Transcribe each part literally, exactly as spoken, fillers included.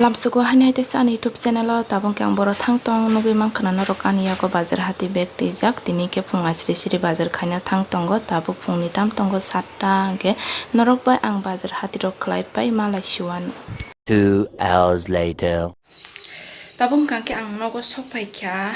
Tamsukgo haini hai teisa ani YouTube channel o tabuk khe ang boro thang tong nugwi mankha na norok ani yago bazar hati bag twijak. Tini khe phung asri sri bazar khaina thang tongo, tabuk phungni tam tongo satta, hwnkhe norok bai ang bazar hati rok khlai pai malai siwano. Two hours later. Tabuk hwnkha khe ang nogo sok phaikha.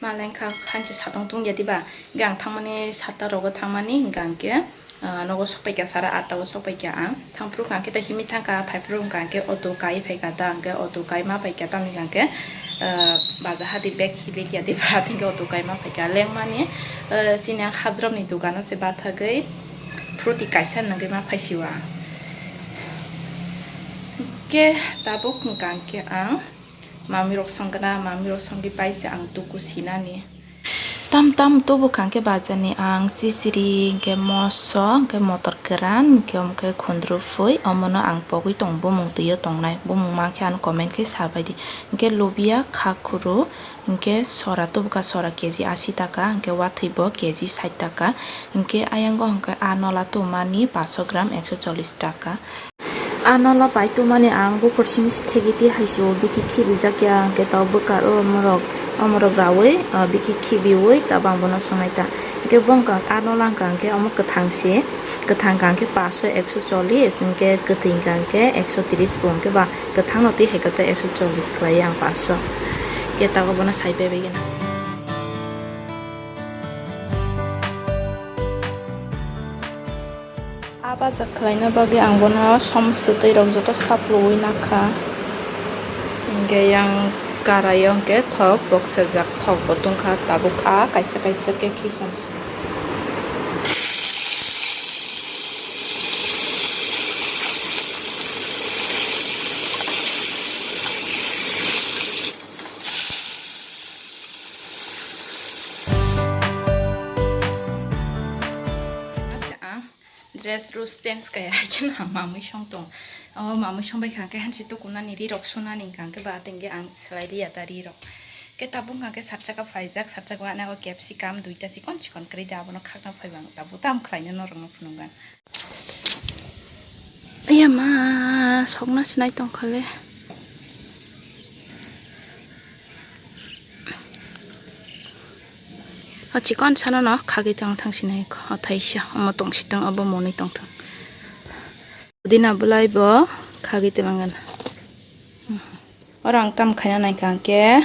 Ma lengkha hansi satong tungya diba? Hingke ang thangmani satta rogo thangmani hingka hingke, ah, nogo sokpaikha sara atta o sokpaikha ang. Thangphuru hingka hingke ta himwi thangkha, phaiphuru hingka hingke auto kai phaikha ta, hingke auto kai ma paikha tamni hingka hingke, ah, baja hati bag hilikya diba, hingke auto kai ma phaikha. Lengmani, ah, chini ang hadromni dogano se bathagwi fruti kaisa nangwi ma phaisiwa. Hingke tabuk hingka hingke ang Mamirok songkha na, mamirok songwi paisa ang tuku sinani. Tam tam tubu kha hwnkhe bajarni ang chichiri, hwnkhe moso, hwnkhe motor kwran, hwnkhe omo khe khundru phui, omono ang pogwi tongo, bumung twiyo tongnai, bumung mankhe ano comment khe sabaidi. Hwnkhe lubia, khakhuru, hwnkhe sora tubukha, sora K G asi taka, hwnkhe wathibo K G sait taka, hwnkhe ayango hwnkhe a nola tubumani paso gram ekso chollish taka. Ano la pai tumani ang buphur simi si thegi ti hai se o bikhi khibijak ya, hwnkhe to bwkar o omorok, omorok raui, ah, bikhi khibiui tabang bono songnai ta. Hwnkhe bo wngkha ano la wngkha hwnkhe omo kwthang se, kwthang kha hwnkhe paso ekso chollish, hwnkhe kwthwi wngkha hwnkhe ekso tris bo, hwnkhe ba kwthang no twi hai khe ekso chollish khlai ang paso. Hwnkhe tabok bono sai pai bai gana. A bajak khlaina bagwi ang bono som swtwi rok joto sapluwi nakha. Hingke yang karaio hingke thok boksajak, thok bo tungkha, tabuk a kaisa kaisa khe khisong se. Ase ang Dress rus change kaya hai khe no ang mamui song tong. O mamui song bai kha khe hansi tukunani ri rok sunani hwnkha khe ba tengge ang selai ri ya ta ri rok. Khe tabuk hwnkha khe sat chakha phaijak, sat chakha wana o capsicum duita chikon chikon kwrwi da abono khakna phaiba ang tabuk tam khlaina norok no phunukgan. Ayama sokna sinai tong khale. O chikon sano no khagwi tong thang sinai kho, o thaisa, omo tong si tong, obo monwi tong thang. Pudina bwlai bo khagwi tonglangan. Oro ang tam khaina nai kha hwnkhe,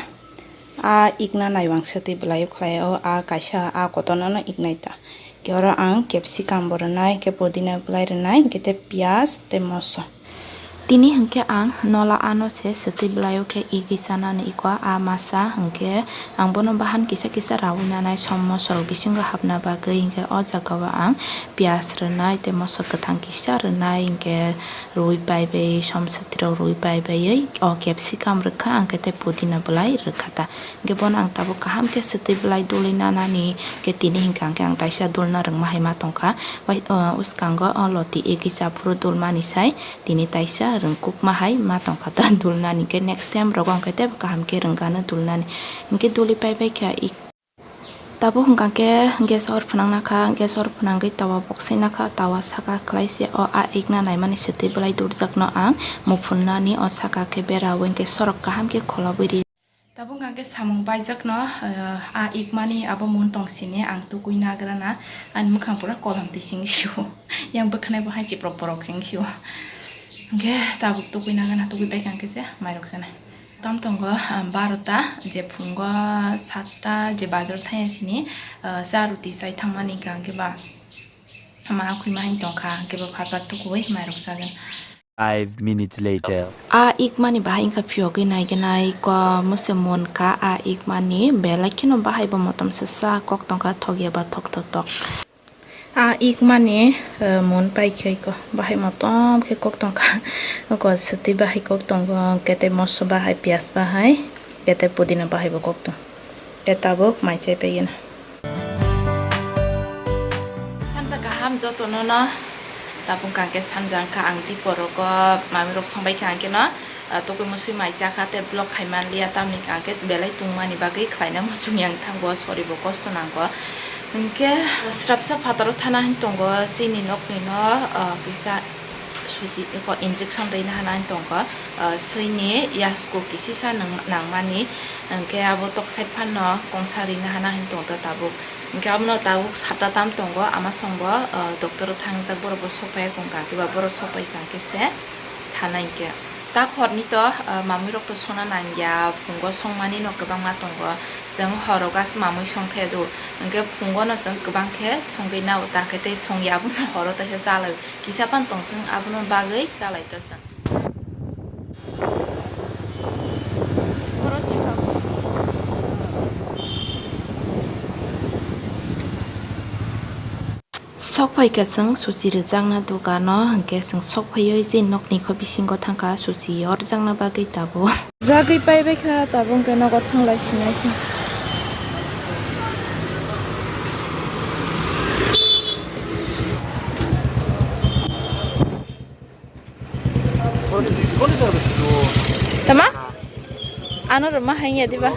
a ikna naiwang swtwi bwlai o khlai o, a kaisa a kotorno no iknai ta. Khe oro ang capsicum bo rwnai, khe pudina bwlai rwnai, hwnkhe tei piyaj tei moso. Tini hwnkhe ang nola ano se swtwi bwlaio khe igwi chanani ikwa a masa hwnkhe ang bono bahan kisa kisa raui nanai som mosorok bisingo hapna bagwi hwnkhe o jagao ang piyaj rwnai tei moso kwthang kisa rwnai hwnkhe rwi paibai som swtwirok rwi paibaiwi o capsicum rwkha hwnkhe tei pudina bwlai rwkha ta. Hwnkhe bono ang tabuk kaham khe swtwi bwlai dulwi nanani khe tini hwnkha hwnkhe ang taisa dulna rwngma hai ma tongkha. Wai-, o, uskango o loti egwi chaphuru dulmani sai tini taisa rwngkukma hai ma tongkha ta dulnani khe next time rogo hwnkhe teibo kaham khe rwngano dulnani. Hwnkhe dulwi paibai kha ik-, tabuk hwnkha khe gas or phwnangna kha, gas or phwnangwi tawa boksai nakha, tawa saka khlai se o a ikna naimani swtwi bwlai durjakno ang muphunani o saka khe bera o hwnkhe sorok kaham khe kholobwi ri. Tabuk hwnkha khe samung baijakno, eh, a ikmani abo mun tong sini ang tukui nagrana, ani mwkhang pura kolam twi sing sio. Yang bwkhanai bo hai chiprok borok sing sio. Hwnkhe tabuk tukui nagrana, tukui pai kha hwnkhe se mairok sanai. Tam tongo, ah, barota, je phungo satta, je bazar thaya sini, ah, cha ruti chai thangmani hwnkha hwnkhe ba ma khwi ma hai tongkha, hwnkhe bo phat phat tukui mairok sagan. Five minutes later. A ikmani bahai wngkha phiyogwi naiganai ko mwse mon ka a ikmani belai kheno bahai bo motom sasa kok tongkha thokya ba thok thok thok. A ikmani, eh, mon pai khe ko bahai motom khe kok tongkha ko swtwi bahai kok tongo kete moso bahai piyaj bahai kete pudina bahai bo kok tong. Khe tabuk mai chai paigwino. Sanja kaham jotono no. Tabuk hwnkha khe sanja wngkha ang tei porogo mamirok songbai kha hwnkhe no, ah, tokoi musui mai chakha tei vlog khai manliya tamni hwnkha khe belai tungmani bagwi khlaina muchung yang thango soribo kosto nango. Hwnkhe srapsa phataro thana hin tongo chini nokni no, ah, kisa Ko injection rina hana hin tongkha, ah, swini yasku kisisa nang-, nangmani, hwnkhe abo tok side phano kongsa rina hana hin tongkha tabuk. Hwnkhe abono tabuk sapta tam tongo, ama songbo, ah, doctor o thangjak, borok bo sokpai kong kha, kiba borok sokpai kha khe se thana hinkhe. Tak horni to, ah, mamui rok to sona nangya, phungo songmani no kwbangma tongo. Chwng horo gas mamui songthai do, hwnkhe phungo no chwng kwbang khe songwi nao, ta khe tei songya abono horo taisa chalai. Kisa pan tongthwng abono bagwi chalai ta chwng. Sok phaikha chwng suchi rwjakna dukano, hwnkhe chwng sok phaiwi je nokni kho bisingo thangkha suchi yorjakna bagwi tabuk. Jagwi paibaikha tabuk hwnkhe nogo thanglai sinai chwng. Tama? Ano rwma hai wngya diba?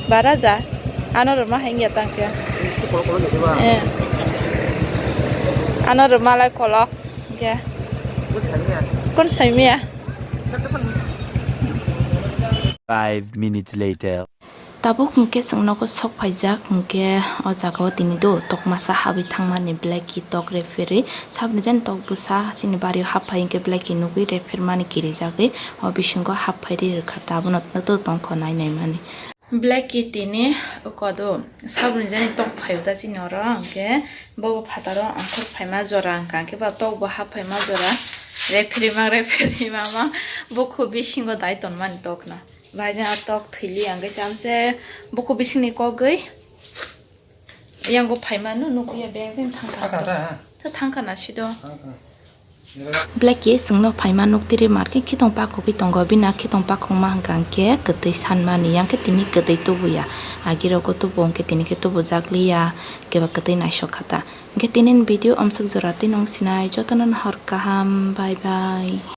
Bara ja? Ano rwma hai wngya tang khe? Eh. Ano rwma lai kolok. Khe. Kun saimya? Five minutes later. Tabuk hwnkhe chwng nogo sok phaijak, hwnkhe o jaga o tini do tok masa habwi thangmani, black key tok referee sabni jani tok bwsa chini bari o hap phai hwnkhe black key nugwi referee mani kirijagwi o bisingo hap phai ri rwkha, ta abono to tongkho nai nai mani. Black key tini kodo sabni jani tok phaio ta chini oro, hwnkhe bo phataro angkhor phaima jora wngkha, hwnkhe ba tok bo hap phaima jora, referee ma referee ma ma bukhu bisingo dai tonmani tok no. Bai jang tok thwili ang khe chamse buku bisingni kogwi yango phaimano nukya beng jeng thangkha. Thangkha ta? Tha thangkha na sido. Thangkha. Black key chwngno phaima nuktiri markhe khitong pakhogwi tongo, bini khitong pakhokma hwnkha hwnkhe kwtwi sanmani, yang khe tini kwtwi tubuya. Agirogo tubu hwnkhe tini khe tubujakliya, keba kwtwi naisok kha ta. Hwnkhe tini video omsok jora twi nung sinai, jotono nahor kaham, bye bye.